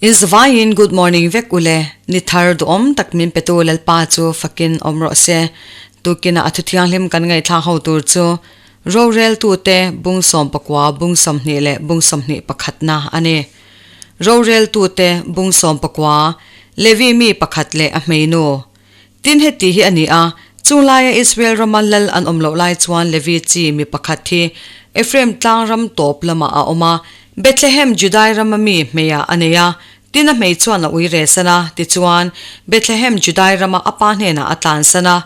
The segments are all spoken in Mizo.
In zavaiin good morning vek ule, ni thar duhawm tak min petu Lalpa chu fakin awm rawh se. Tukinah a thuthianghlim kan ngaihthlak ho tur chu Roreltute bung sawmpakua bung 20 leh bung 21na a ni. Roreltute bung sawmpakua, Levi mi pakhat leh a hmeinu. Tin heti hi a ni a, chung laia Israel rama lal an awm loh lai chuan Levi chi mi pakhat hi Ephraim tlang ram tawp lamah a awm a, Bethlehem Judai rama mi hmeiah a nei a, tin a hmei chuan a ui reh san a, tichuan Bethlehem Judai rama a pa hnenah a tlan san a,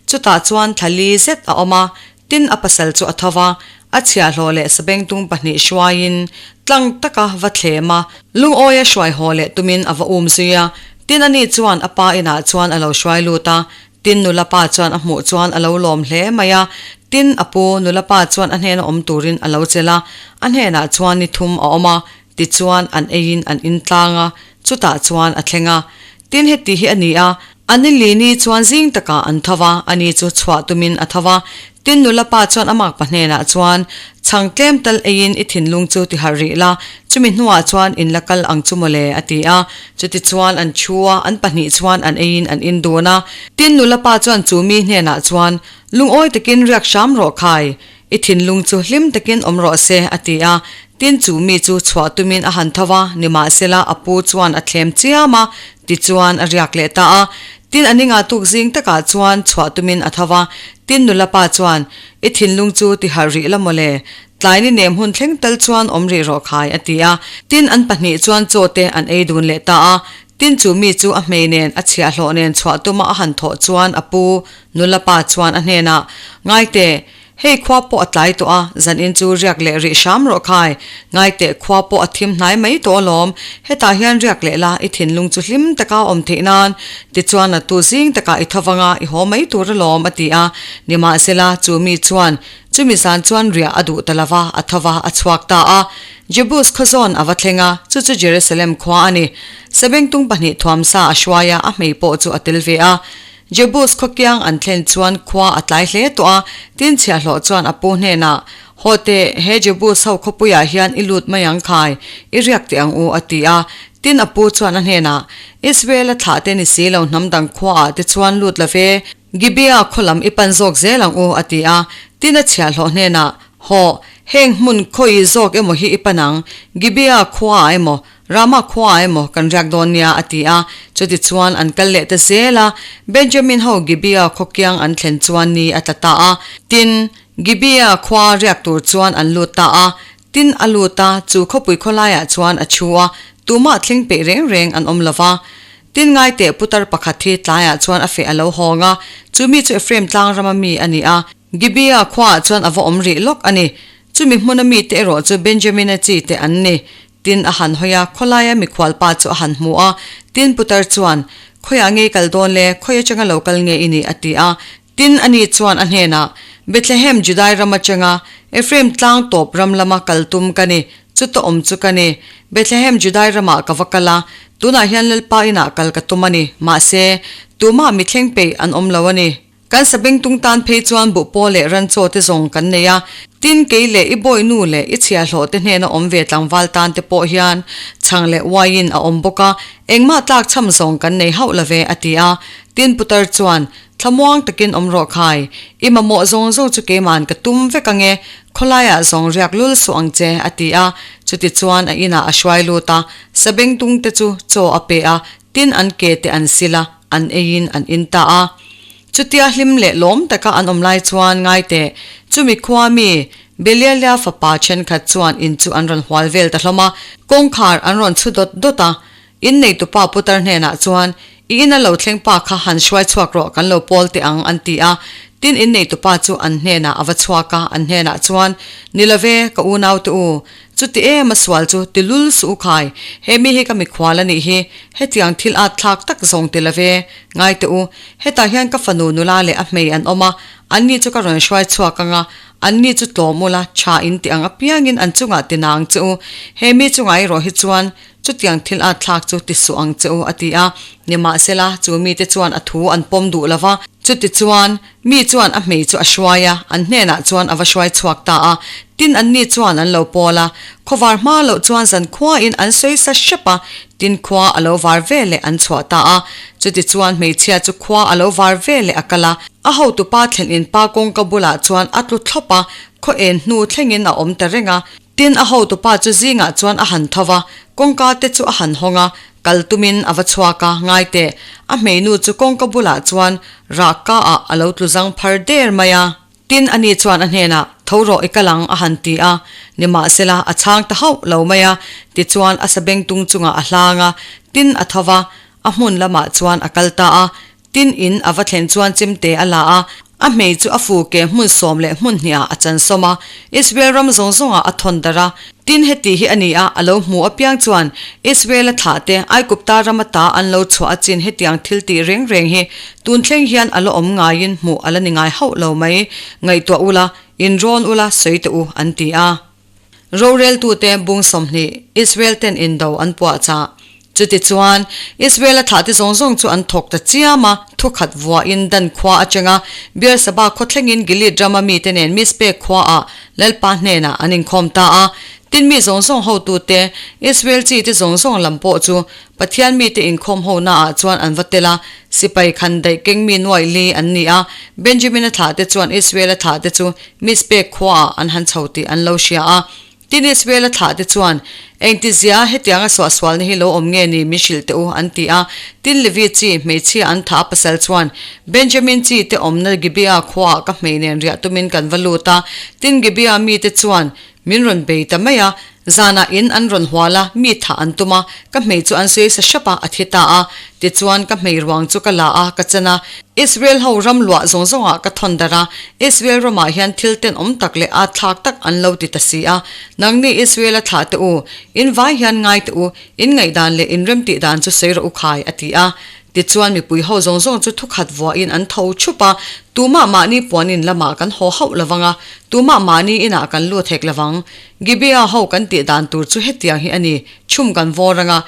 chutah chuan thla li zet a awm a, tin a pasal chu a tho va, a chhiahhlawh leh sabengtung pahnih hruaiin tlang taka va thlem a, lungawia hruai haw leh tumin a va um zui a, tin ani chuan a pa inah chuan a lo hruai lut a, tin nula pa chuan a hmuh chuan a lo lawm hle mai a, tin a pu nula pa chuan a hnena awm turin a lo chelh a, a hnenah chuan ni thum a awm a, tichuan an eiin an intlang a, chutah chuan a thleng a. Tin heti hi a ni a, a ni li ni chuan zing takah an tho va, ani chu chhuah tumin a tho va. Tin nula pa chuan a makpa hnenah chuan, Chhang tlem tal eiin i thinlung chu ti harh rih la, chumi hnuah chuan in la kal ang chu mawle, a ti a. Chutichuan an thu a, an pahnih chuan an eiin an in dun a. Tin nula pa chuan chu mi hnenah chuan, Lungawi takin riak hram rawh khai, I thinlung chu hlim takin awm rawh se, a ti a. Tin, chu mi chu chhuah tumin a han tho va, nimahsela a pu chuan a thlem chiam a, tichuan a riak leh ta a. Tin, a ninga tuk zing takah chuan chhuah tumin a tho va. Tin, nula pa chuan, I thinlung chu ti harh rih la mawle, tlai ni nem hun thleng tal chuan awm rih rawh khai, a ti a. Tin, an pahnih chuan chaw te an ei dun leh ta a. Tin, chu mi chu a hmei nen, a chhiahhlawh nen chhuah tuma a han thawh chuan a pu nula pa chuan a hnenah, Ngaite, Hei khua pawh a tlai tawh a, zanin chu riak leh rih hram rawh khai. Ngaiteh khua pawh a thim hnai mai tawh alawm. Hetah hian riak leh la, i thinlung chu hlim taka a awm theih nan. Tichuan a tu zing takah i tho vang a, i haw mai tur alawm, a ti a. Nimahsela, chu mi chuan chumi zan chuan riah a duh ta lo va, a tho va, a chhuak ta a. Jebus khaw zawn a va thleng a, chu chu Jerusalem khua a ni. Sabengtung pahnih thuamsa a hruai a, a hmei pawh chu a tel ve a. Jebus khawkiang an thlen chuan khua a tlai hle tawh a, tin chhiahhlawh chuan a pu hnenah, Haw teh, he Jebus ho khawpuiah hian i lut mai ang khai, i riak teh ang u, a ti a. Tin a pu chuan a hnenah, Israel-a thlah te ni si lo hnam dang khuaah te chuan lut lo ve, Gibeah khaw lam i pan zawk zel ang u, a ti a. Tin a chhiahhlawh hnenah, Hawh, heng hmun khawi zawk emaw hi i pan ang, Gibeah khuaah emaw, Rama khuaah emaw kan riak dawn nia, a ti a. Chutichuan an kal leh ta zel a, Benjamin ho Gibeah khaw kiang an thlen chuan ni a tla ta a. Tin, Gibeah khua riak tur chuan an lut ta a. Tin, a lut a, chu khawpui khawlaiah chuan a chhu a, tumah thleng peih reng reng an awm lo va. Tin, ngaiteh putar pakhat hi tlaiah chuan a feh a lo hawng a, chu mi chu Ephraim tlang rama mi a ni a. Gibeah khuaah chuan a va awm rih lawk a ni. Chumi hmuna mite erawh chu Benjamina chi te an ni. Tin a han hawi a, khawlaia mikhual pa chu a han hmu a. Tin putar chuan, Khawiah nge i kal dawn le? Khawi atanga lo kal nge i nih? a ti a. Tin ani chuan a hnenah, Bethlehem Judai ram atanga Ephraim tlang tawp ram lama kal tum ka ni, chuta awm chu ka ni. Bethlehem Judai ramah ka va kal a, tunah hian Lalpa inah kal ka tum a ni. Mahse, tumah mithleng peih an awm lo a ni. Kan sabengtung tan phei chuan buhpaw leh ranchaw te zawng kan nei a, tin kei leh i bawihnu leh i chhiahhlawh te hnena awm ve tlangval tan te pawh hian chhang leh uaiin a awm bawk a, engmah tlak chham zawng kan nei hauh lo ve, a ti a. Tin putar chuan, Thlamuang takin awm rawh khai, i mamawh zawng zawng chu keiman ka tum vek ange, khawlaiah zawng riak lul suh ang che, a ti a. Chutichuan a inah a hruai lut a, sabengtung te chu chaw a pe a, tin an ke te an sil a, an eiin an in ta a. Chutia hlim leh lawm taka an awm lai chuan ngai teh, chumi khua mi Belialia fapa thenkhat chuan in chu an rawn hual vel ta hlawm a, kawngkhar an rawn chhu dawt dawt a. In neitupa putar hnenah chuan, I ina lo thleng pa kha han hruai chhuak rawh kan lo pawl teh ang an ti a. Tin in neitupa chu an hnenah a va chhuak a, an hnenah chuan, Ni love, ka unaute u, Chuti em a sual chu ti lul suh u khai, he mi hi ka mikhual a nih hi, hetiang thil at thlak tak zawng ti love, ngai teh u, hetah hian ka fanu nula leh a hmei an awm a, an ni chu ka rawn hruai chhuak ang a, an ni chu tlawm ula, tha in ti ang apiangin an chungah ti nang che u, he mi chungah erawh hi chuan chutiang thil at thlak chu ti suh ang che u a ti a, nimahsela chu mite chuan a thu an pawm duh lova, chutichuan mi chuan a hmei chu a hruai a, an hnenah chuan a va hruai chhuak ta a. Tin anni chuan an lo pawl a, khawvar hma loh chuan zankhuain an sawi sa hrep a, tin khua a lo var veleh an chhuah ta a. Chutichuan hmeichhia chu khua a lo var veleh a kal a, a hotupa thlen in pa kawngka bulah chuan a tlu thlawp a, khaw en hnu thlengin a awm ta reng a. Tin a hotupa chu zingah chuan a han tho va, kawngka te chu a han hawng a, kal tumin a va chhuak a, ngai teh, a hmeinu chu kawngka bulah chuan rahka ah a lo tlu zang phar der mai a. Tin, ani chuan a hnenah, Tho rawh, i kal ang, a han ti a. Nimahsela, a chhang ta hauh lo mai a. Tichuan, a sabengtung chungah a hlang a, tin a tho va, a hmun lamah chuan a kal ta a. Tin, in a va thlen chuan chimte a la a, a hmei chu a fu ke hmun sawm leh hmun hniah a chansawm a, Israel ram zawng zawngah a thawn darh a. Tin, heti hi a ni a, a lo hmu apiang chuan Israel-a thlah te, Aigupta rama ta an lo chhuah a chin hetiang thil tih reng reng hi tun thleng hian a la awm ngaiin hmuh a la ni ngai hauh lo mai. Ngaihtuah ula, inrawn ula, sawi teh u, an ti a. Roreltute bung 20, Israel ten indo an puahchah. Chutichuan, Israel-a thlahte zawng zawng chu an thawk ta chiam a, thukhat vuahin Dan khua atanga Beer-seba khaw thlengin Gilead rama mite nen Mizpeh khuaah Lalpa hnenah an inkhawm ta a. Tin, mi zawng zawng hotute, Israel chite zawng zawng lam pawh chu Pathian mite inkhawm honaah chuan an va tel a, sipai khan daih keng mi nuaih li an ni a. Benjamin-a thlahte chuan Israel-a thlahte chu Mizpeh khuaah an han chho tih an lo hria a. Tin Israel-a thlahte chuan, Engtizia hetianga suahsualna hi lo awm nge ni min hrilh teh u, an ti a. Tin Levi chi, hmeichhia an thah a pasal chuan, Benjamin chi te awmna Gibeah khuaah ka hmei nen riah tumin kan va lut a. Tin Gibeah mite chuan min rawn bei ta mai a, zanah in an rawn hual a, mi thah an tum a, ka hmei chu an sawi sa hrep a, a thi ta a. Tichuan ka hmei ruang chu ka la a, ka chan a. Israel ho ram luah zawng zawngah ka thawn darh a, Israel ramah hian thil tenawm tak leh at thlak tak an lo ti ta si a. Nangni Israel a thlah teh u, in vai hian ngai teh u, in ngaihdan leh in remtih dan chu sawi rawh u khai, a ti a. Tichuan mipui ho zawng zawng chu thukhat vuahin an tho thup a, tumah mahni puanin lamah kan haw hauh lovang a, tumah mahni inah kan lut hek lovang. Gibeah ho kan tih dan tur chu hetiang hi a ni, chhum kan vawr ang a,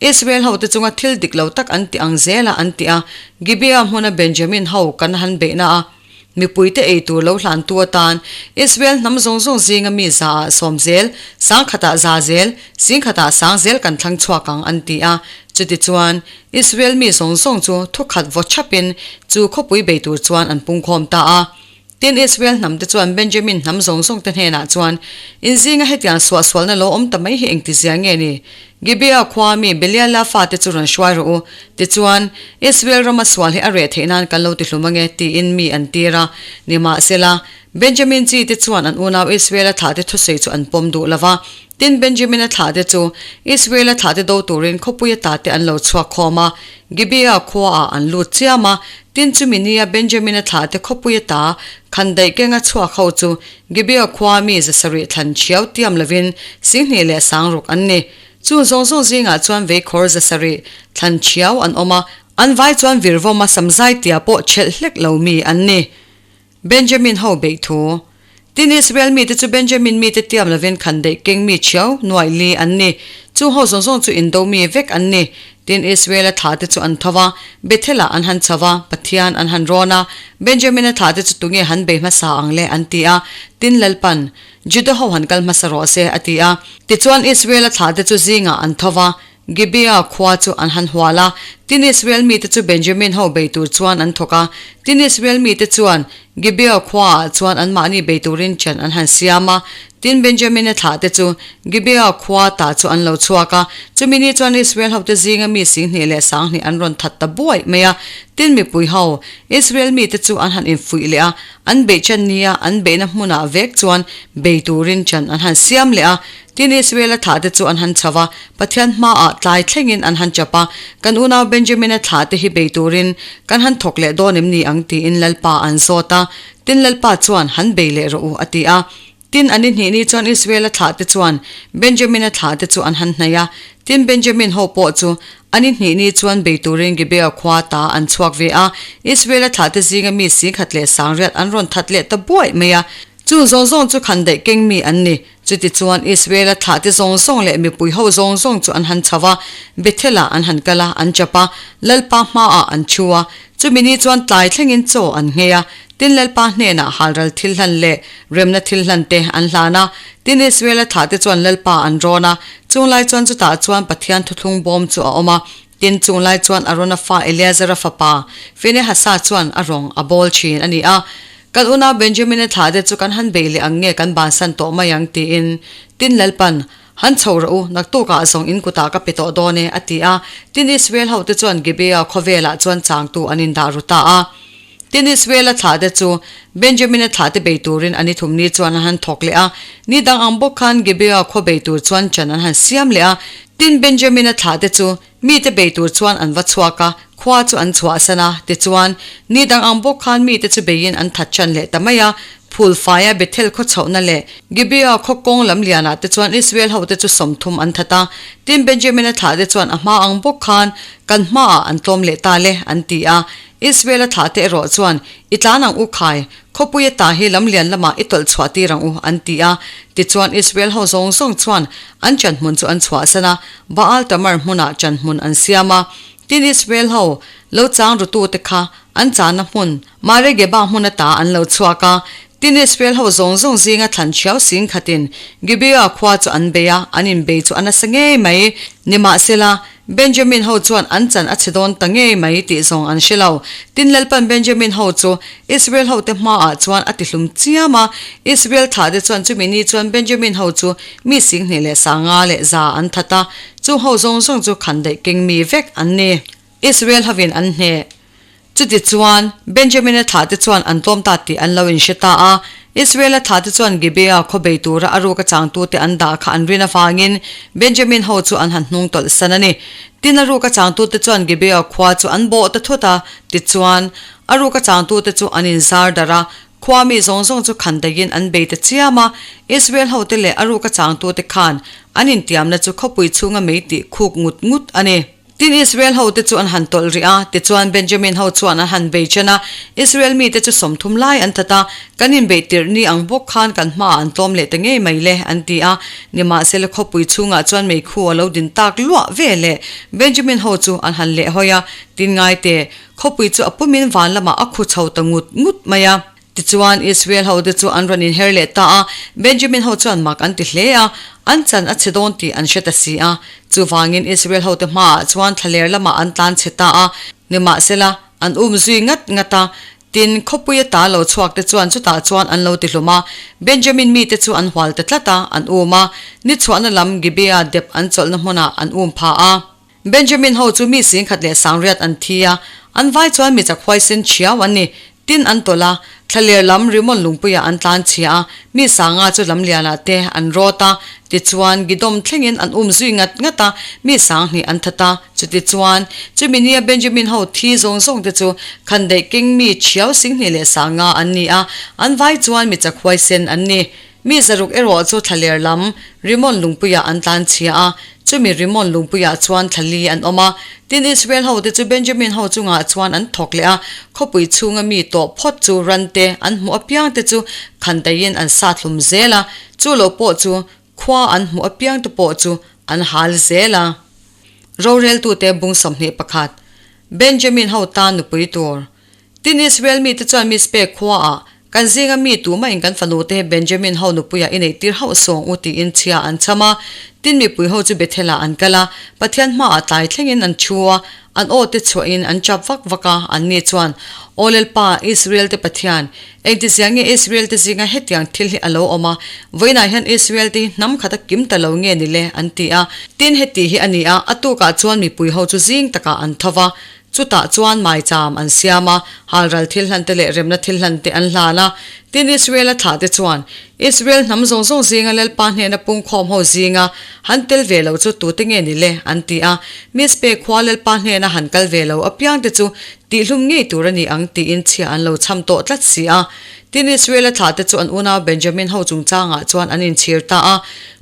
Israel hote chunga thil dik lo tak an ti ang zela an ti a, Gibeah hmuna Benjamin ho kan han beihna a, mipuite ei tur lo hlantu atan Israel hnam zawng zawng zinga mi zaah sawm zel, sangkhatah za zel, singkhatah sang zel kan thlang chhuak ang an ti a. Chutichuan, Israel mi zawng zawng chu thukhat vaw chhapin chu khawpui bei tur chuan an pungkhawm ta a. Tin, Israel hnamte chuan Benjamin hnam zawng zawngte hnenah chuan, In zinga hetiang suahsualna lo awm ta mai hi engtizia nge ni? Gibeah khua mi Beliala fate chu rawn hruai rawh u. Tichuan, Israel rama sual hi a reh theih nan kan lo ti hlum ange, tiin mi an tir a. Nimahsela, Benjamin chite chuan an unau Israela thlahte thusawi chu an pawm duh lo va. Tin, Benjamina thlahte chu Israela thlahte do turin khawpuia tate an lo chhuak khawm a, Gibeah khuaah an lut chiam a. Tin, chumi nia Benjamina thlahte khawpuia ta khandaih kenga chhuak ho chu Gibeah khua mi zasarih thlan thiau tiam lovin singhnih leh sangruk an ni. Chung zawng zawng zingah chuan veikhawr zasarih thlan thiau an awm a, an vai chuan virvawma samzai tia pawh chhelh hlek lo mi an ni. Benjamin ho beih thu. Tin, Israel mite chu Benjamin mite tiam lovin khandaih keng mi thiau nuaih li an ni. Chung ho zawng zawng chu indo mi vek an ni. Tin, Israel-a thlahte chu an tho va, Bethel-ah an han chho va, Pathian an han rawn a. Benjamin-a thlahte chu tunge han bei hmasa ang le? an ti a. Tin, Lalpan, Juda ho han kal hmasa rawh se, a ti a. Tichuan, Israel-a thlahte chu zingah an tho va, Gibeah khua chu an han hual a, tin Israel mite chu Benjamin ho bei tur chuan an thawk a. Tin Israel mite chuan Gibeah khuaah chuan anmahni bei turin ṭhian an han siam a. Tin Benjamin-a thlahte chu Gibeah khua tah chu an lo chhuak a. Chumi ni chuan Israel hote zinga mi singhnih leh sanghnih an rawn that ta buaih mai a. Tin mipui ho, Israel mite chu an han infuih leh a, an beih ṭan nia an beihna hmunah vek chuan bei turin ṭhian an han siam leh a. Tin, Israel-a thlahte chu an han chho va, Pathian hmaah tlai thlengin an han chap a, Kan unau Benjamin-a thlahte hi bei turin kan han thawk leh dawn em ni ang? tiin Lalpa an zawt a. Tin, Lalpa chuan, Han bei leh rawh u, a ti a. Tin, an inhnih ni chuan Israel-a thlahte chuan Benjamin-a thlahte chu an han hnaih a. Tin, Benjamin ho pawh chu an inhnih ni chuan bei turin Gibeah khua ta an chhuak ve a. Israel-a thlahte zinga mi singkhat leh sangriat an rawn that leh ta buaih mai a. Chung zawng zawng chu khandaih keng mi an ni. Chutichuan Israel-a thlahte zawng zawng leh mipui ho zawng zawng chu an han chho a, Bethel-ah an han kal a, an chap a, Lalpa hmaah an thu a. Chumi ni chuan tlai thlengin chaw an nghei a. Tin Lalpa hnenah halral thil hlan leh remna thil hlan te an hlan a. Tin Israela thlah te chuan Lalpa an rawn a, chunglai chuan chutah chuan Pathian thuthlung bawm chu a awm a. Tin chunglai chuan Arona fa Eleazara fapa Finehasa chuan a rawng a bawl thin a ni a. Kan unau Benjamina thlah te chu kan han beih leh ang nge kan bansan tawh mai ang tiin Tin Lalpan Han chho rawh u, naktukah zawng in kutah ka pe tawh dawn e, a ti a. Tin, Israel hote chuan Gibeah khawvelah chuan changtu an indah ru ta a. Tin, Israela thlahte chu Benjamina thlahte bei turin an i thumni chuan an han thawk leh a. Ni dang ang bawk khan Gibeah khaw bei tur chuan chan an han siam leh a. Tin, Benjamina thlahte chu mite bei tur chuan an va chhuak a, khua chu an chhuahsan a. Tichuan, ni dang ang bawk khan mite chu beiin an that chan leh ta mai a. Phul faia Bethel khaw chhohna leh Gibeah khaw kawng lam lianah te chuan Israel hote chu 30 an that a. Tin, Benjamina thlahte chuan a hma ang bawk khan kan hmaah an tlawm leh ta le, an ti a. Israela thlahte erawh chuan, I tlan ang u khai, khawpuia ta hi lam lian lamah i tawlh chhuah tir ang u, an ti a. Tichuan, Israel ho zawng zawng chuan an chanhmun chu an chhuahsan a, Baal Tamar hmunah chanhmun an siam a. Tin, Israel ho lo chang rutute kha an chahna hmun, Mare Geba hmun ata an lo chhuak a, tin Israel ho zawng zawng zinga thlan thiau sing khatin Gibeah khua chu an bei a, an inbei chu a nasa ngei mai. Nimahsela, Benjamin ho chuan an chan a chhe dawn ta ngei mai tih zawng an hre lo. Tin Lalpan Benjamin ho chu Israel hote hmaah chuan a tihlum chiam a, Israel thlahte chuan chumi ni chuan Benjamin ho chu mi 20 1,500 an that a, chung ho zawng zawng chu khandaih keng mi vek an ni. Israel hovin an hneh. Chutichuan, Benjamina thlahte chuan an tlawm ta tih an lo inhre ta a. Israela thlahte chuan Gibeah khaw bei tura a ruka changtute an dah kha an rin avangin Benjamin ho chu an han hnung tawlh san a ni. Tin, a ruka changtute chuan Gibeah khua chu an bawh ta thut a. Tichuan, a ruka changtute chu an inzar darh a, khua mi zawng zawng chu khan daihin an bei ta chiam a. Israel hote leh a ruka changtute khan an intiamna chu khawpui chhunga mei tih khuk ngut ngut a ni. Tin, Israel hote chu an han tawlh rih a, tichuan Benjamin ho chuan an han bei chen a, Israel mite chu 30 lai an that a, Kan inbeih tirh ni ang bawk khan kan hmaah an tlawm leh ta ngei mai le, an ti a. Nimahsela khawpui chhungah chuan meikhu a lo din tak luah ve le. Benjamin ho chu an han leh hawi a, tin ngai teh, khawpui chu a pumin van lamah a khu chho ta ngut ngut mai a. Tichuan, Israel hote chu an rawn inher leh ta a, Benjamin ho chuan mak an ti hle a, an chan a chhe dawn tih an hre ta si a. Chuvangin Israel hote hmaah chuan thlaler lamah an tlan chhe ta a, nimahsela, an um zui ngat ngat a. Tin, khawpuia ta lo chhuakte chuan chutah chuan an lo ti hlum a, Benjamin mite chu an hual ta tlat a, an um a, ni chhuahna lam Gibeah dep an chawlhna hmunah an um pha a. Benjamin ho chu mi 10,800 an thi a, an vai chuan mi chak huaisen thiau an ni. Tin an tawlh a, thlaler lam Rimon lungpuiah an tlan chhia a, mi 500 chu lamlianah te an rawt a, tichuan Gidom thlengin an um zui ngat ngat a, mi 2000 an that a. Chutichuan, chumi nia Benjamin ho thi zawng zawng te chu khandaih keng mi thiau 25,000 an ni a, an vai chuan mi chak huaisen an ni. Mi 600 erawh chu thlaler lam Rimon lungpuiah an tlan chhia a, chumi Rimon lungpuiah chuan thla li an awm a. Tin, Israel hote chu Benjamin ho chungah chuan an thawk leh a, khawpui chhunga mi tawh phawt chu rante an hmuh apiangte chu khandaiin an sat hlum zel a, chu lo pawh chu khua an hmuh apiangte pawh chu an hal zel a. Roreltute bung 21, Benjamin ho tan nupui tur. Tin, Israel mite chuan Mizpeh khuaah, Kan zinga mi tumahin kan fanute hi Benjamin ho nupuiah i neihtir hauh sawng u tiin chhia an chham a. Tin, mipui ho chu Bethel-ah an kal a, Pathian hmaah tlai thlengin an thu a, an aw te chhuahin an chap vak vak a, anni chuan, Aw Lalpa, Israel-te Pathian, engtizia nge Israel-te zinga hetiang thil hi a lo awm a, vawiinah hian Israel-te hi hnam khat a kim ta lo nge ni le? an ti a. Tin, heti hi a ni a, a tukah chuan mipui ho chu zing takah an tho va, Chutah chuan maicham an siam a, halral thil hlante leh remna thil hlante an hlan a. Tin, Israel-a thlahte chuan, Israel hnam zawng zawng zinga Lalpa hnena pungkhawm ho zinga han tel ve lo chu tute nge ni le? an ti a. Mizpe khua Lalpa hnena han kal ve lo apiangte chu tihlum ngei tur a ni ang tiin chhia an lo chham tawh tlat si a. Tin, Israel-a thlahte chu an unau Benjamin ho chungchangah chuan an inchhir ta a.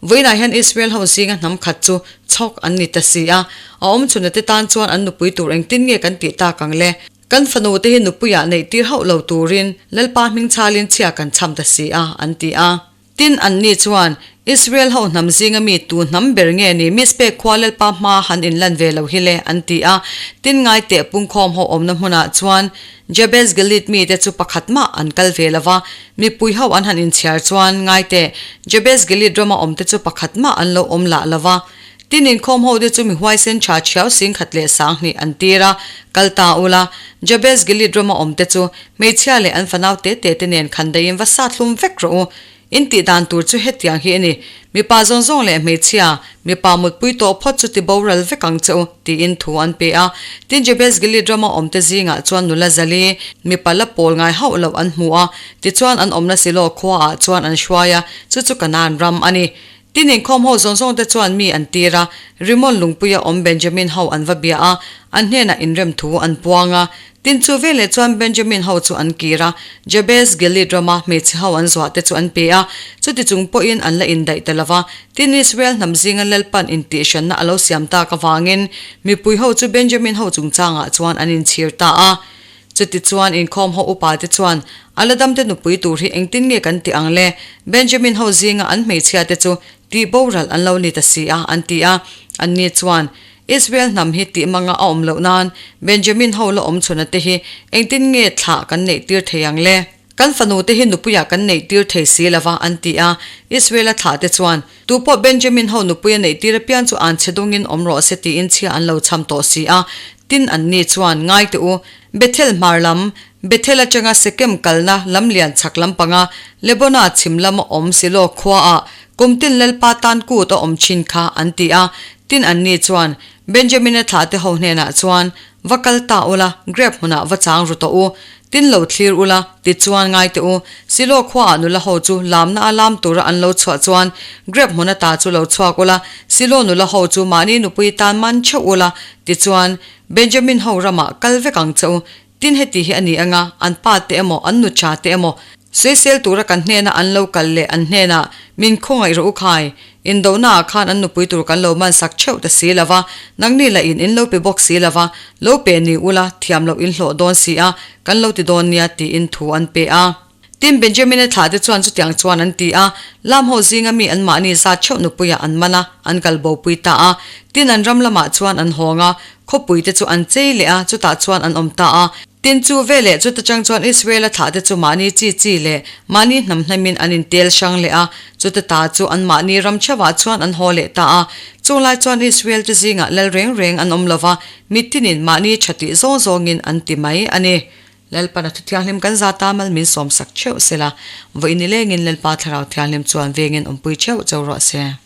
Vawiinah hian Israel ho zinga hnam khat chu Chhawk an ni ta si a, a awm chhuna te tan chuan an nupui tur engtin nge kan tih tak ang le? Kan fanu te hi nupuiah neih tir hauh lo turin Lalpa hming chhalin chhia kan chham ta si a, an ti a. Tin, anni chuan, Israel ho hnam zinga mi tu hnam ber nge ni Mizpeh khua Lalpa hma han inlan ve lo hi le? an ti a. Tin, ngaiteh pungkhawm ho awmna hmunah chuan Jabez Gilead mite chu pakhat mah an kal ve lo va, mipui ho an han inchhiar chuan ngaiteh Jabez Gilead rama awmte chu pakhat mah an lo awm lah lo va. Tin, inkhawm ho te chu mi huaisen tha thiau 10,200 an tir a, kal ta ula, Jabez Gilead rama awmte chu hmeichhia leh an fanau te te te nen khan daiin va sat hlum vek rawh u. In tih dan tur chu hetiang hi a ni, mipa zawng zawng leh hmeichhia, mipa mutpui tawh phawt chu ti boral vek ang che u, tiin thu an pe a. Tin, Jabez Gilead rama awmte zingah chuan nula zali, mipa la pawl ngai hauh loh an hmu a, tichuan an awmna Silo khuaah chuan an hruai a, chu chu Kanaan ram a ni. Tin, inkhawm ho zawng zawng te chuan mi an tir a, Rimon lungpuia awm Benjamin ho an va bia a, an hnenah inrem thu an puang a. Tin, chu veleh chuan Benjamin ho chu an kir a, Jabez Gilead rama hmeichhe ho an zuah te chu an pe a, chuti chung pawhin an la indaih ta lo va. Tin, Israel hnam zinga Lalpan intihhranna a lo siam tak avangin mipui ho chu Benjamin ho chungchangah chuan an inchhir ta a. Chutichuan inkhawm ho upa te chuan, A la damte nupui tur hi engtin nge kan tih ang le? Benjamin ho zinga an hmeichhia te chu tih boral an lo ni ta si a, an ti a. Anni chuan, Israel hnam hi tih manga a awm loh nan Benjamin ho la awm chhuna te hi engtin nge thlah kan neih tir thei ang le? Kan fanu te hi nupuiah kan neih tir thei si lo va, an ti a. Israel-a thlah te chuan, Tupawh Benjamin ho nupui a neih tir apiang chu an che dawngin awm rawh se tiin chhia an lo cham tawh si a. Tin, anni chuan, Ngai teh u, Bethel hmar lam, Bethel atanga Sekem kalna lam lian chhak lampanga Lebona chhim lama awm Silo khuaah kum tin Lalpa tan kut a awm thin kha, an ti a. Tin, anni chuan, Benjamina thlahte ho hnenah chuan, Va kal ta ula, grep hmunah va chang ru tawh u. Tin lo thlir ula, tichuan ngai teh u. Silo khuaah nula ho chu lamna a lam tura an lo chhuah chuan grep hmun ata chu lo chhuak ula, Silo nula ho chu mahni nupui tan man theuh ula, tichuan Benjamin ho ramah kal vek ang che u. Tin heti hi a ni anga, an pa te emaw, an nucha te emaw, sawisel tura kan hnena an lo kal leh an hnenah min khawngaih rawh u khai, indohnaah khan an nupui tur kan lo man sak theuh ta si lo va, nangni lah in in lo pe bawk si lo va, lo pe ni ula, thiam loh in hlawh dawn si a, kan lo ti dawn nia tiin thu an pe a. Tin, Benjamina thlahte chuan chutiang chuan an ti a, Lam ho zinga mi anmahni zat theuh nupuiah an man a, an kal bopui ta a. Tin, an ram lamah chuan an hawng a, khawpuite chu an chei leh a, chutah chuan an awm ta a. Tin, chu veleh chuta chang chuan Israela thlahte chu mahni chi chi leh mahni hnam hnamin an intel hrang leh a, chuta ta chu anmahni ram theuhah chuan an haw leh ta a. Chung lai chuan Israelte zingah lal reng reng an awm lo va, mitinin mahni tha tih zawng zawngin an ti mai a ni. Lalpan a thuthianghlim kan za ta mal min sawmsak theuh sela, vawiin nilengin Lalpa Thlarau Thianghlim chuan vengin awmpui theuh cho rawh se.